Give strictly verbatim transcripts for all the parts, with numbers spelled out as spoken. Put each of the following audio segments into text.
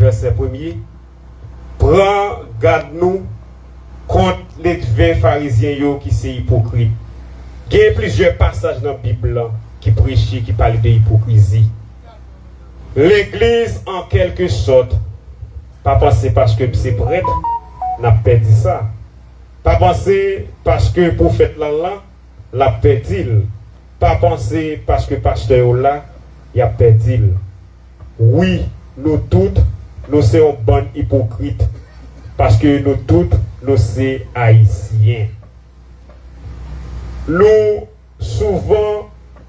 Vèsè premye, pran gad nou kont ledven Farizyen yo ki se ipokrit. Gen plizyè pasaj nan Bib lan ki preche, ki pale de ipokrizi. Legliz, an kèlke sòt, pa panse paske m se prèt, n ap pèdi sa. Pa panse paske pwofèt lan la, l ap pèdi l. Pa panse paske pastè yo la, y ap pèdi l. Wi, nou tout, nou se yon bann ipokrit, paske nou tout, nou se Ayisyen. Nou souvan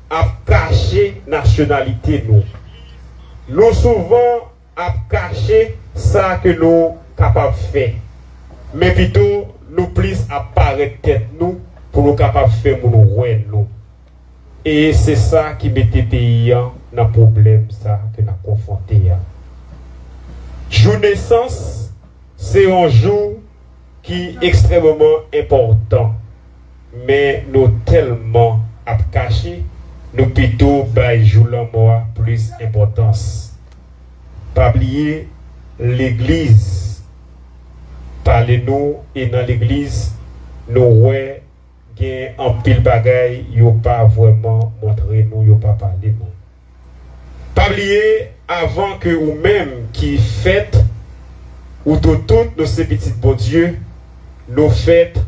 ap kache nasyonalite nou. Nou souvan ap kache sa ke nou kapab fè. Men pito, nou plis ap parèt tèt nou pou nou kapab fè moun wè nou. E se sa ki mete peyi an nan pwoblèm sa ke n ap konfwonte a. Jou nesans se yon jou ki ekstrèmeman enpòtan, men nou tèlman ap kache, nou pito bay jou lanmò a plis enpòtans. Pa bliye, legliz pale nou, e nan legliz, nou wè gen anpil bagay yo pa vrèman montre nou, yo pa pale nou. Pa bliye, avan ke ou menm ki fèt, ou tou tout, nou se pitit Bondye, nou fèt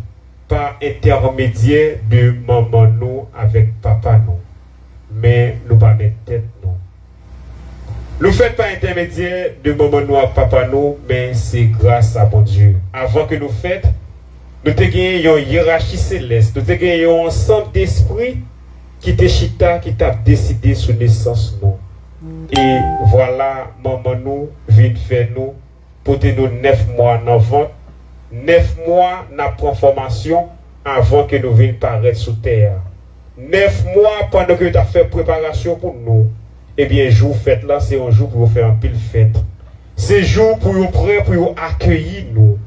pa entèmedyè de manman nou avèk papa nou. Men nou pa mèt tèt nou. Nou fèt pa entèmedyè de manman nou ak papa nou, men se gras a Bondye. Avan ke nou fèt, nou te gen yon yerachi selès, nou te gen yon sant despri ki te chita, ki t ap deside sou nesans nou. E vwala, manman nou vin fè nou, pote nou nèf mwa nan vant, nèf mwa n ap pran fòmasyon avan ke nou vin parèt sou tè a. Nèf mwa pandan ke yo t ap fè preparasyon pou nou. Ebyen, jou fèt la, se yon jou pou yo fè anpil fèt. Se jou pou yo prè pou yo akeyi nou.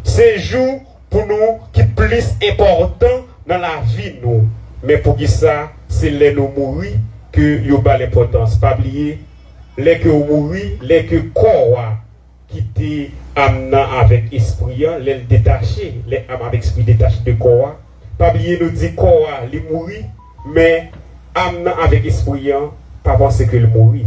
Se jou pou nou ki plis enpòtan nan lavi nou. Men poukisa se lè nou mouri ke yo ba l enpòtans? Pa bliye, lè ke w mouri, lè ke kò a kite am nan avèk espri an, lè l detache, lè am avèk espri detache de kò a, pa bliye nou di kò a li mouri, men am nan avèk espri an pa panse ke l mouri.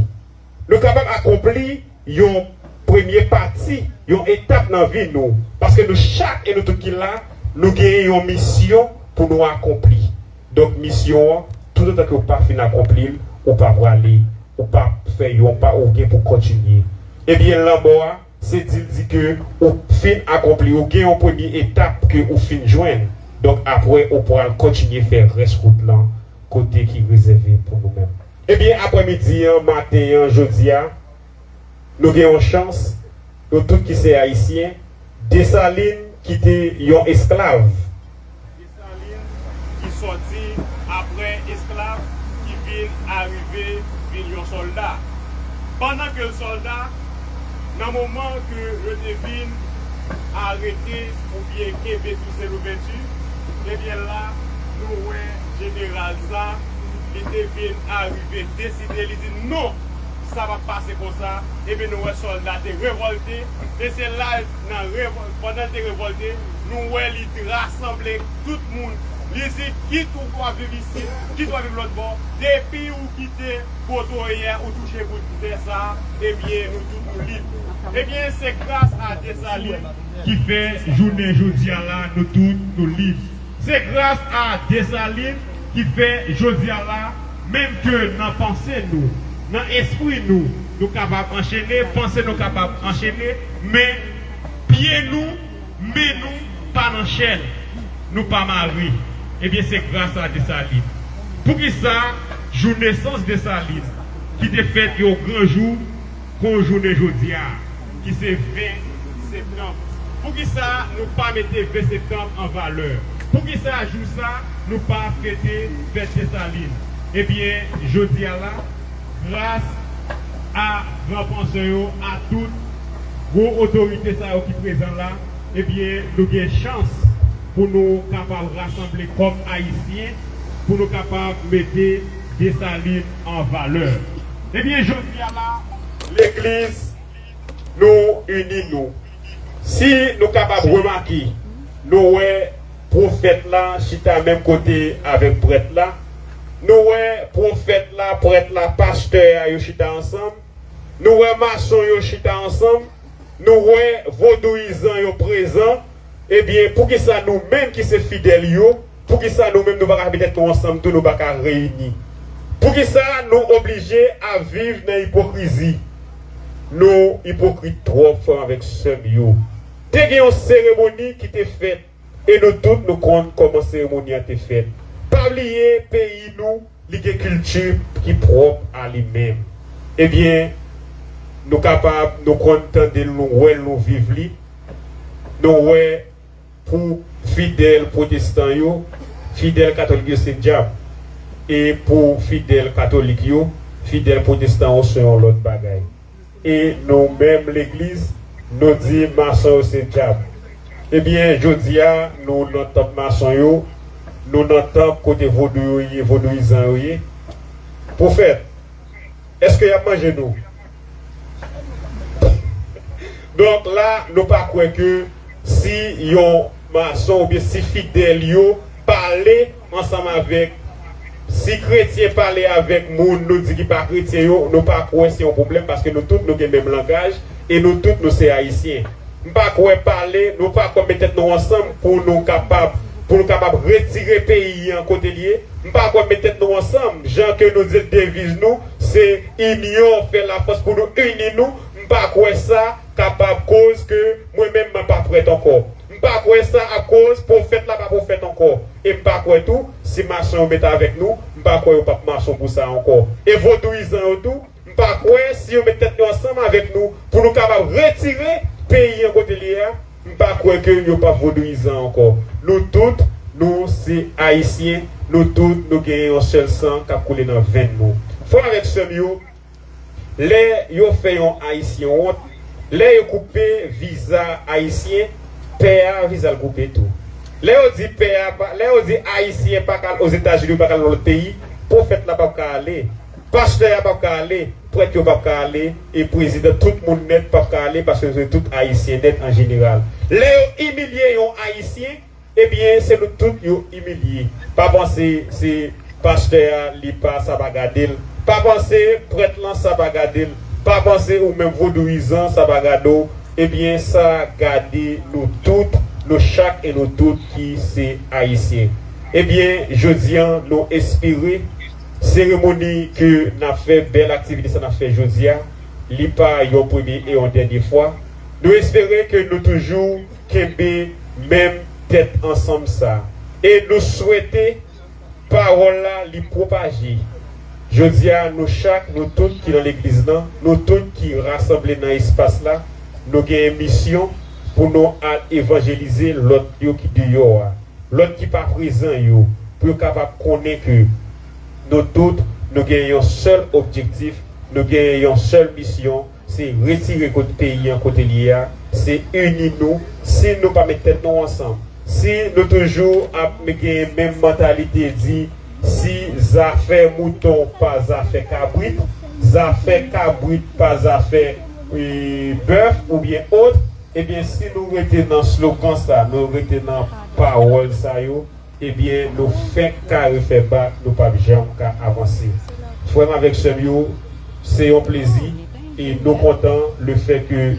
Nou kapab akonpli yon premye pati, yon etap nan vi nou, paske nou chak e nou tout ki la, nou gen yon misyon pou nou akonpli. Donk, misyon an, toutotan ke w pa fin akonpli l, ou pa prale, ou pa fè yon pa, ou gen pou kontinye. Ebyen, lanmò a, se di l di ke ou fin akonpli, ou gen yon premye etap ke ou fin jwenn. Donk, apre, ou pral kontinye fè rès wout lan kote ki rezève pou nou menm. Ebyen, aprèmidi an, maten an, jodi a, nou gen yon chans, nou tout ki se Ayisyen, Desalin ki te yon esklav. Desalin ki sòti apre esklav, ki vin arive vin yon sòlda. Pandan ke l sòlda, nan moman ke yo te vin arete oubyen kenbe Toussaint Louverture, ebyen la, nou wè jeneral sa, li te vin arive deside, li di non, sa p ap pase konsa. Ebyen, nou wè sòlda te revòlte, e se la, nan revò-, pandan l te revòlte, nou wè li t rasanble tout moun. Li di, kit ou w ap viv isit, kit w ap viv lòt bò, depi ou kite kote w ye a, ou touche bout tè sa a, ebyen, nou tout nou lib. Ebyen, se gras a Desalin ki fè jounen jodi a la, nou tout nou lib. Se gras a Desalin ki fè jodi a la, menm ke nan panse nou, nan espri nou, nou kapab anchene, panse nou kapab anchene, men pye nou, men nou pa nan chèn, nou pa mare. Ebyen, se gras a Desalin. Poukisa jou nesans Desalin, ki te fèt yon gran jou, kon jounen jodi a, ki se ven septanm. Poukisa nou pa mete ven septanm an valè? Poukisa jou sa nou pa fete fèt Desalin? Ebyen, jodi a la, gras a gran pansè yo, a tout gwo otorite sa yo ki prezan la, ebyen, nou gen chans pou nou kapab rasanble kòm Ayisyen, pou nou kapab mete Desalin an valè. Ebyen, jodi a la, legliz, nou ini nou. Si nou kapab remake, nou wè pwofèt la chita menm kote avèk prèt la, nou wè pwofèt la, prèt la, pastè a, yo chita ansanm, nou wè mason yo chita ansanm, nou wè vodouyizan yo prezan, ebyen, poukisa nou menm ki se fidèl yo, poukisa nou menm nou pa ka met tèt nou ansanm tou, nou pa ka reyini? Poukisa nou oblije ap viv nan ipokrizi? Nou ipokrit twòp, frè m avèk sè m yo. Te gen yon seremoni ki te fèt, e nou tout nou konn kòman seremoni an te fèt. Pa bliye peyi nou, li gen kilti ki pwòp a li menm. Ebyen, nou kapab, nou konn tande l, nou wè l, nou viv li. Nou wè pou fidèl pwotestan yo, fidèl katolik yo se dyab. E pou fidèl katolik yo, fidèl pwotestan yo se yon lòt bagay. E nou menm legliz, nou di mason yo se dyab. Ebyen, jodi a, nou nan tanp mason yo, nou nan tanp kote vodou yo ye, vodouyizan yo ye. Pwofèt, èske y ap manje nou? Donk la, nou pa kwè ke si yon mason oubyen si fidèl yo pale ansanm avèk, si kretyen pale avèk moun nou di ki pa kretyen yo, nou pa kwè se yon pwoblèm, paske nou tout nou gen menm langaj e nou tout nou se Ayisyen. M pa kwè pale, nou pa kwè met tèt nou ansanm pou nou kapab, pou nou kapab retire peyi an kote l ye. M pa kwè met tèt nou ansanm, jan ke nou di l deviz nou, se inyon fè lafòs, pou nou ini nou. M pa kwè sa kapab koz ke mwen menm mwen pa prèt ankò. M pa kwè sa ap koz pwofèt la pa pwofèt ankò. E m pa kwè tou, si mason yo met avèk nou, m pa kwè yo p ap mason pou sa ankò. E vodouyizan yo tou, m pa kwè si yo met tèt yo ansanm avèk nou pou nou kapab retire peyi an kote l ye a, m pa kwè ke yo p ap vodouyizan ankò. Nou tout, nou se Ayisyen, nou tout, nou gen yon sèl san k ap koule nan venn nou. Frè m avèk sè m yo, lè yo fè yon Ayisyen wont, lè yo koupe viza Ayisyen, pè a viza l koupe tou. Lè yo di pè a pa, lè yo di Ayisyen pa ka al Ozetazini, pa ka al nan lòt peyi, pwofèt la p ap ka ale, pastè a p ap ka ale, prèt yo p ap ka ale, e prezidan tout moun nèt p ap ka ale, paske se tout Ayisyen nèt an jeneral. Lè yo imilye yon Ayisyen, ebyen, se nou tout yo imilye. Pa panse se pastè a, li pa, sa pa gade l. Pa panse prèt lan, sa pa gade l. Pa panse ou menm vodouyizan, sa pa gade w. Ebyen, sa gade nou tout, nou chak e nou tout ki se Ayisyen. Ebyen, jodi a, nou espere seremoni ke n ap fè, bèl aktivite sa n ap fè jodi a, li pa yon premye e yon dènye fwa. Nou espere ke nou toujou kenbe menm tèt ansanm sa. E nou swete pawòl la li pwopaje. Jodi a, nou chak, nou tout ki nan legliz lan, nou tout ki rasanble nan espas la, nou gen misyon pou nou al evanjelize lòt yo ki deyò a, lòt ki pa prezan yo, pou yo kapab konnen ke nou tout, nou gen yon sèl objektif, nou gen yon sèl misyon, se retire kot peyi an kote l ye a, se ini nou. Si nou pa met tèt nou ansanm, si nou toujou ap gen menm mantalite di si zafè mouton pa zafè kabrit, zafè kabrit pa zafè, e, bèf oubyen ot, ebyen, si nou rete nan slogan sa, nou rete nan pawòl sa yo, ebyen, nou fenk kare fè bak, nou p ap janm ka avanse. Frè m avèk sè m yo, se yon plezi e nou kontan lefètke